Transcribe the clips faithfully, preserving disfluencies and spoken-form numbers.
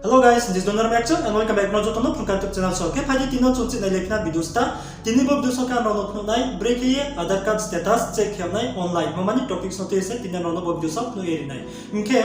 Hello guys, this is Donar Mekchang and welcome back nrao joto no Phrungkha YouTube channel so. Khe phai di tini no chung chih nailai khna video sta. Tini bo video so khe ang nrao no phnuh nai, brekhe ye Aadhaar card status check khe yag nai online. Bo mani topics no tui ye se tini ang nrao no bo video so phnuh ye ri nai. Hing khe,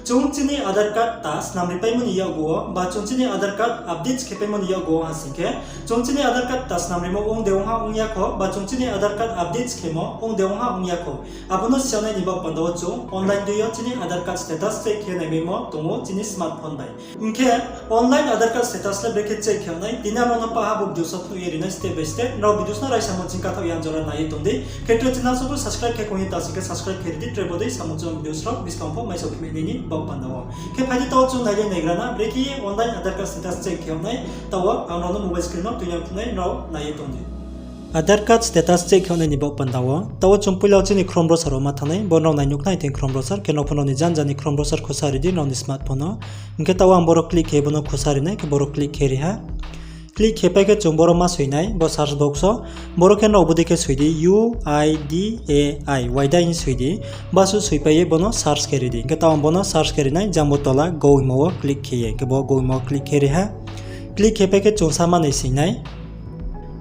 chung chini Aadhaar card ta snamri paimo ni yakgu wo, ba chung chini Aadhaar card updates khe paimo ni yakgu wo ha sing khe, chung chini Aadhaar card ta snamrimo ong de ong ha ong ya kho, ba chung chini Aadhaar card updates khemo ong de ong ha ong ya kho. Abo no si yag nai ni baoh panda wo chung online dei yo chini Aadhaar card status check khe naimaimo tong ou chini smartphone bai. Hing khe online Aadhaar card status le brekhe check khe yag nai, tini ang nrao no pah ha bo video so phnuh ye ri nai step by step. Nrao videos no raisa mo ching kathaoh ya jora nai ye tong di. Khe tre channel so bo subscribe khe kong ye ta sing khe subscribe khe ri di, tre bodei samung chong videos rao buskang pho maisao khe mai nai ni baoh panda wo. Khe phai di taoh chung nai ye naigra na, brekhe ye online Aadhaar card status check khe yag nai, taoh ang nrao no mobile screen no tui ye phnuh nai, nrao nai ye tong di. Aadhaar card status check khe yag nai ni baoh panda wo, taoh chung poila wo chini Chrome browser wo ma thanng nai, bo nrao nai nuh khna tei Chrome browser, khe nrao pho nrao ni janja ni Chrome browser khusa ri di nrao ni smartphone wo. Hing khe taoh ang boro click khe bo no khusa ri nai, khe boro click khe ri ha. Click khe pai khe chung boro ma soi nai, bo search box wo. Boro khe nrao bodei khe soi di, U I D A I, Uidai hing soi di. Basuh soipai ye bo no search khe ri di. Hing khe taoh ang bo no search khe ri nai, jang bo tola go hingmo wo click khe ye. Hing khe bo go hingmo wo click khe ri ha. Click khe pai khe chung sa manoi sing nai.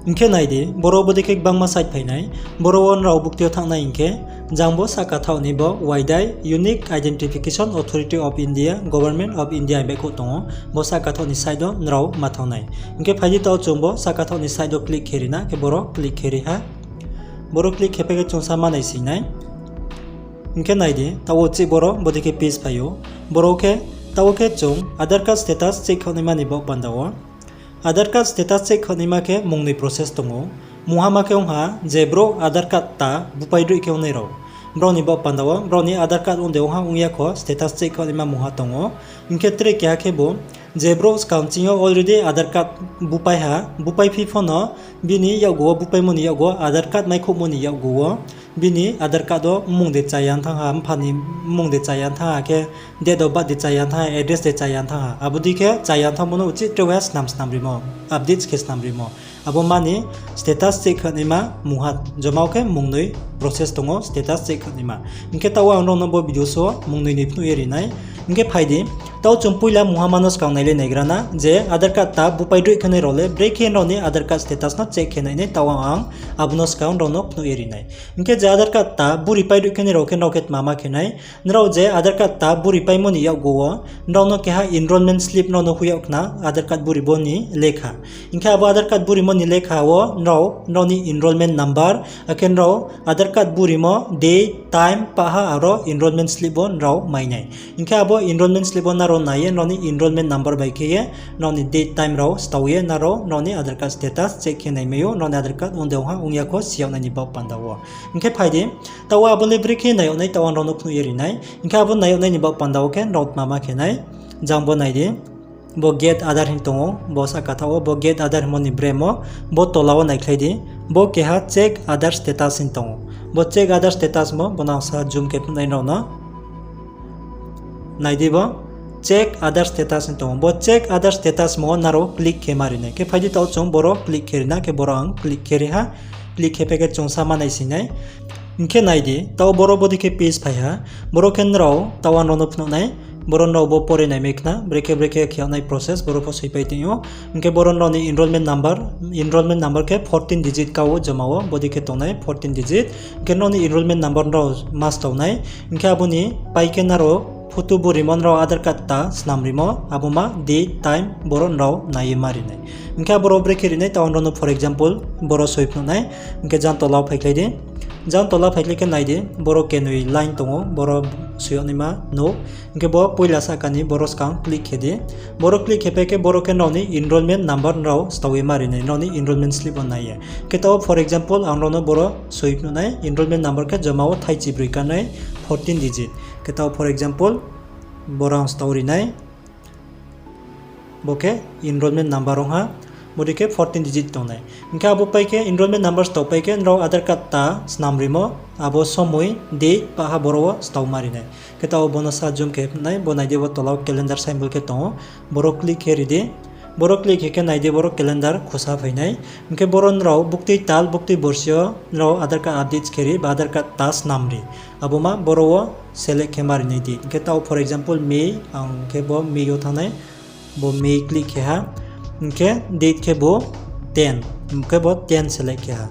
Hing khe nai di, boro bodei khe gbangma site phai nai. Boro wo nrao bukti yo thanng nai hing khe, jang bo sahka thaoh ni bo Uidai, Unique Identification Authority of India, Government of India baihkhouh tong ou. Bo sahka thaoh ni site wo nrao ma thanng nai. Hing khe phai di taoh chung bo sahka thaoh ni site wo click khe ri na, khe boro click khe ri ha. Boro click khe pai khe chung sa manoi sing nai. Hing khe nai di, taoh wo chih boro bodei khe page phai ou. Boro khe, taoh wo khe chung Aadhaar card status check khe yag naima ni baoh panda wo. Aadhaar card status check khe yag naima khe mungnoi process tong ou. Mungha ma khe ong ha, je brouh Aadhaar card ta bupai droih khe ong nai rao, brao ni baoh panda wo, brao ni Aadhaar card ong de ong ha ong ya kho status check khe yag naima mungha tong ou. Hing khe tre keha khe bo, je brouh skang ching yo already Aadhaar card bupai ha, bupai phi pho no, bini yakgu wo, bupaimo ni yakgu wo, Aadhaar card maikhouhmo ni yakgu wo, bini Aadhaar card wo mmung de chaya thanng ha, mpha ni mmung de chaya thanng ha, khe date of birth de chaya thanng ha, address de chaya thanng ha. Abo dei khe chaya thanngmo no uchih tre ha snam snam rimo, updates khe snam rimo. Abo mani status check khe naima mungha, joma wo khe mungnoi process tong ou status check khe naima. Hing khe taoh ang nrao no bo video so mungnoi ni phnuh ye ri nai. Hing khe phai di, taoh chung poila mungha ma no skang nai le naigra na, je Aadhaar card ta bupai droih khe nai rao le brekhe nrao ni Aadhaar card status no check khe nai nai, taoh ang abo no skang nrao no phnuh ye ri nai. Hing khe je Aadhaar card ta buri pai droih khe nai rao khe nrao khe tma ma khe nai. Nrao je Aadhaar card ta buri paimo ni yakgu wo, nrao no keha enrollment slip nrao no hoih yag khna, Aadhaar card buri bo ni lekha. Hing khe abo Aadhaar card burimo ni lekha wo nrao, nrao ni enrollment number, akhe nrao Aadhaar card burimo date, time, pah ha aro enrollment slip wo nrao mai nai. Hing khe abo enrollment slip wo nrao nai ye nrao ni enrollment number bai khe ye nrao ni date, time rao stao ye nrao, nrao ni Aadhaar card status check khe naimai ou, nrao ni Aadhaar card ong de ong ha ong ya kho si yag nai ni baoh panda wo. Hing khe phai di, taoh wo abo le brekhe nai yag nai, taoh ang nrao no phnuh ye ri nai. Hing khe abo nai yag nai ni baoh panda wo khe nrao tma ma khe nai, jang bo nai di. Bo Get Aadhaar hing tong ou, bo sahka thaoh wo, bo Get Aadhaar hingmo ni brem wo, bo tola wo naikhlai di, bo keha Check Aadhaar Status hing tong ou. Bo Check Aadhaar Status mo, bo no ang sa zoom khe phnuh nai nrao no. Nai di bo, Check Aadhaar Status hing tong ou. Bo Check Aadhaar Status mo nrao click khe ma ri nai. Khe phai di taoh chung boro click khe ri na, khe boro ang click khe ri ha. Click khe pai khe chung sa ma nai sing nai. Hing khe nai di, taoh boro bodei khe page phai ha. Boro khe nrao, taoh ang nrao no phnuh nai. Boro nrao bo pore naimai khna, brekhe brekhe khe yag nai process, boro pho soipai tong ou. Hing khe boro nrao ni enrollment number, enrollment number khe fourteen digit ka wo joma wo, bodei khe tong nai fourteen digit. Hing khe nrao ni enrollment number nrao ma stao nai. Hing khe abo ni pai khe nrao photo burimo, nrao Aadhaar card ta snam rimo, abo ma date, time boro nrao nai ye ma ri nai. Hing khe abo boro brekhe ri nai, taoh ang nrao no for example boro soi phnuh nai. Hing khe jang tola wo phaikhlai di. Jang tola phaikhlai khe nai di, boro kenoi line tong ou, boro soi yag naima no. Hing khe bo poila sahka ni boro skang click khe di. Boro click khe pai khe boro khe nrao ni enrollment number nrao stao ye ma ri nai, nrao ni enrollment slip wo nai ye. Khe taoh for example ang nrao no boro soi phnuh nai, enrollment number khe joma wo thaichi broi ka nai, fourteen digit. Khe taoh for example boro ang stao ri nai. Bo khe enrollment number ong ha, bodei khe fourteen digit tong nai. Hing khe abo pai khe enrollment number stao pai khe nrao Aadhaar card ta snam rimo, abo somoi, date, pah ha boro wo stao ma ri nai. Khe taoh bo no sa zoom khe phnuh nai, bo nai di bo tola wo calendar symbol khe tong ou, boro click khe ri di. Boro click khe khe nai di boro calendar khusa phai nai. Hing khe boro nrao buktui tal, buktui borsi yo nrao Aadhaar card update khe ri, ba Aadhaar card ta snam ri. Abo ma boro wo select khe ma ri nai di. Hing khe taoh for example May, ang khe bo May yo thanng nai. Bo May click khe ha. Hing khe date khe bo ten. Hing khe bo ten select khe ha.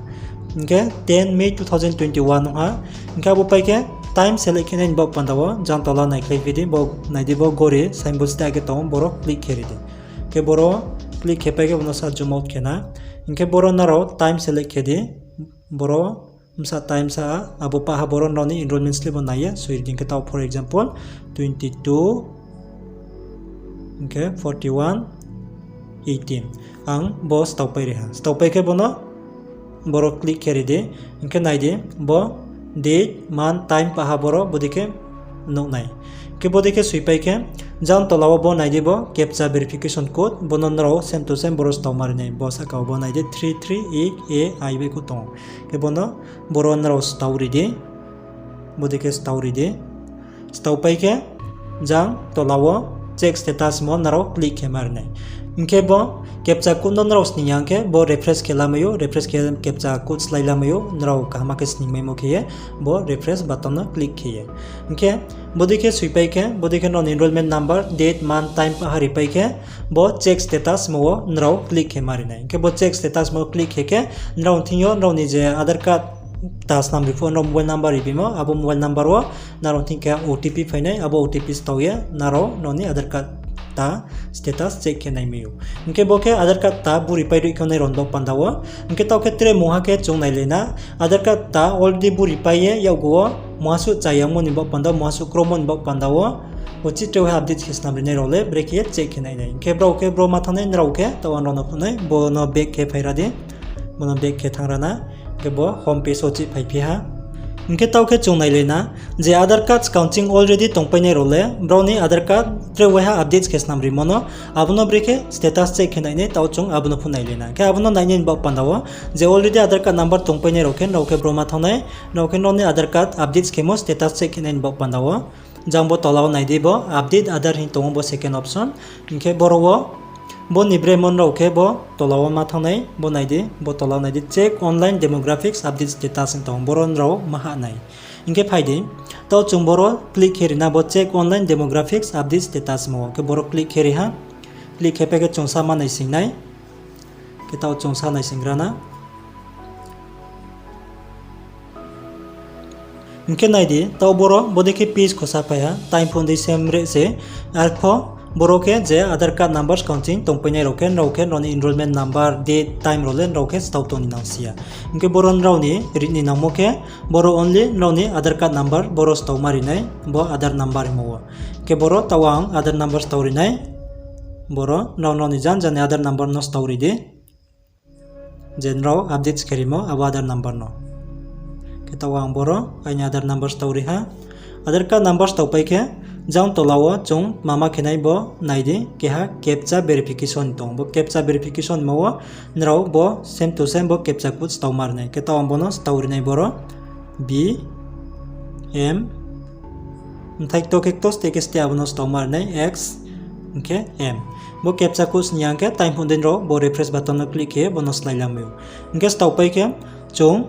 Hing khe ten May two thousand twenty-one ong ha. Hing khe abo pai khe time select khe nai ni baoh panda wo jang tola naikhlai phi di, bo nai di bo gori signboard steh khe tong ou, boro click khe ri di. Hing khe boro click khe pai khe bo no sa zoom out khe na. Hing khe boro nrao time select khe di. Boro bsa time sa, abo pah ha boro nrao ni enrollment slip wo nai ye soi ri di. Hing khe taoh for example twenty-two, hing khe forty-one, eighteen. Ang bo staopai ri ha. Staopai khe bo no boro click khe ri di. Hing khe nai di, bo date, month, time pah ha boro bodei khe nuh nai. Hing khe bodei khe soipai khe, jang tola wo bo nai di bo captcha verification code, bo no nrao same to same boro staoma ri nai. Bo sahka wo bo nai di three three eight A I bai khe tong ou. Khe bo no boro nrao stao ri di. Bodei khe stao ri di. Staopai khe jang tola wo check status mo nrao click khe ma ri nai. Hing khe bo captcha code no nrao sning ya hing khe bo refresh khe lamai ou, refresh khe captcha code slái lamai ou, nrao kaham khe sningmaimo khe ye bo refresh button no click khe ye. Hing khe bodei khe soipai khe, bodei khe nrao ni enrollment number, date, month, time pah ha ripai khe, bo check status mo wo nrao click khe ma ri nai. Hing khe bo check status mo click khe khe, nrao thing yo nrao ni je Aadhaar card ta snam ri phuh nrao mobile number ribimo, abo mobile number wo nrao thing khe O T P phai nai, abo O T P stao ye nrao nrao ni Aadhaar card ta status check khe naimai ou. Hing khe bo khe Aadhaar card ta buri pai roi khe nai rao ni baoh panda wo. Hing khe taoh khe tre mungha khe chung nailai na, Aadhaar card ta already buri pai ye yakgu wo mungha suh chayangmo ni baoh panda, mungha suh kromo ni baoh panda wo. Uchih tre waiha update khe snam ri nai rao le brekhe ye check khe nai nai. Hing khe brao khe bro ma thanng nai, nrao khe taoh ang rao no phnuh nai, bo no back khe phai ra di. Bo no back khe thanng ra na. Hing khe bo home page wo uchih phaiphi ha. Hing khe taoh khe chung nailai na, je Aadhaar card skang ching already tongpai nai rao le, brao ni Aadhaar card tre waiha update khe snam rimo no, abo no brekhe status check khe nai nai, taoh chung abo no phnuh nailai na. Hing khe abo no nai nai ni baoh panda wo, je already Aadhaar card number tongpai nai rao khe, nrao khe bro ma thanng nai, nrao khe nrao ni Aadhaar card update khemo status check khe nai ni baoh panda wo. Jang bo tola wo nai di bo update Aadhaar hing tong ou bo second option. Hing khe boro wo bo ni bremo nrao khe bo tola wo ma thanng nai, bo nai di, bo tola wo nai di check online demographics update status hing tong ou, boro nrao ma hah nai. Hing khe phai di, taoh chung boro click khe ri na bo check online demographics update status mo wo. Khe boro click khe ri ha, click khe pai khe chung sa ma naising nai. Khe taoh chung sa naising ra na. Hing khe nai di, taoh boro bodei khe page khosa phai ha, time phone dei same re se. Arpho boro khe je Aadhaar card number skang ching tongpai nai rao khe, nrao khe nrao ni enrollment number, date, time rao le nrao khe stao tong ni nang si ya. Hing khe boro nrao ni ri ni nangmo khe, boro only nrao ni Aadhaar card number boro staoma ri nai, bo Aadhaar number hingmo wo. Khe boro taoh ang Aadhaar number stao ri nai, boro nrao nrao ni jan jan ni Aadhaar number no stao ri di. Je nrao update khe rimo abo Aadhaar number no. Khe taoh ang boro aini Aadhaar number stao ri ha. Aadhaar card number staopai khe, jang tola wo chung mama khe nai bo nai di, keha captcha verification tong ou. Bo captcha verification mo wo nrao bo same to same bo captcha code staoma ri nai. Khe taoh ang bo no stao ri nai boro B M Mthai kto khe kto, steh khe steh, abo no staoma ri nai X, hing khe M. Bo captcha code sning ya hing khe time phone dei nrao bo refresh button no click khe bo no slái lamai ou. Hing khe staopai khe chung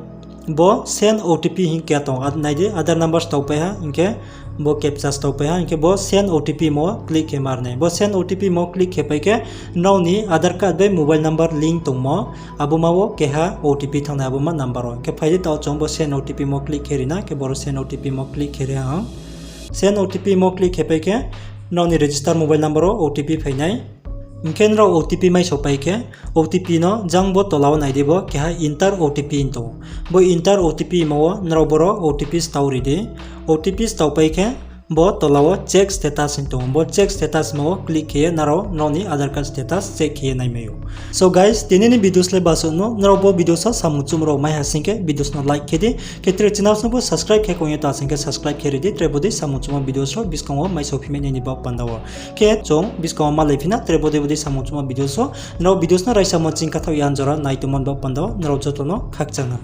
bo send O T P hing khe tong, nai di Aadhaar number staopai ha, hing khe bo captcha staopai ha, hing khe bo send O T P mo click khe ma ri nai. Bo send O T P mo click khe pai khe nrao ni Aadhaar card bai mobile number link tongmo, abo ma wo keha O T P thanng nai abo ma number wo. Hing khe phai di taoh chung bo send O T P mo click khe ri na, khe boro send O T P mo click khe ri ha ang. Send O T P mo click khe pai khe nrao ni register mobile number wo O T P phai nai. Hing khe nrao O T P mai sopai khe, O T P no jang bo tola wo nai di bo keha enter O T P hing tong ou. Bo enter O T P mo wo nrao boro O T P stao ri di. O T P staopai khe bo tola wo check status hing tong ou. Bo check status mo wo click khe ye nrao nrao ni Aadhaar card status check khe ye naimai ou. So guys, tini ni videos le basuh no, nrao bo videos wo samung chum rao mai ha sing khe videos no like khe di. Khe tre channel no bo subscribe khe kong ye ta sing khe subscribe khe ri di, tre bodei samung chum videos rao buskang wo mai sophimai nai ni baoh panda wo. Khe chung buskang wo malai phi na tre bodei bodei samung chum videos wo. Nrao videos no raisamo ching kathaoh ya jora nai tongmo ni baoh panda wo nrao joto no khakchang ha.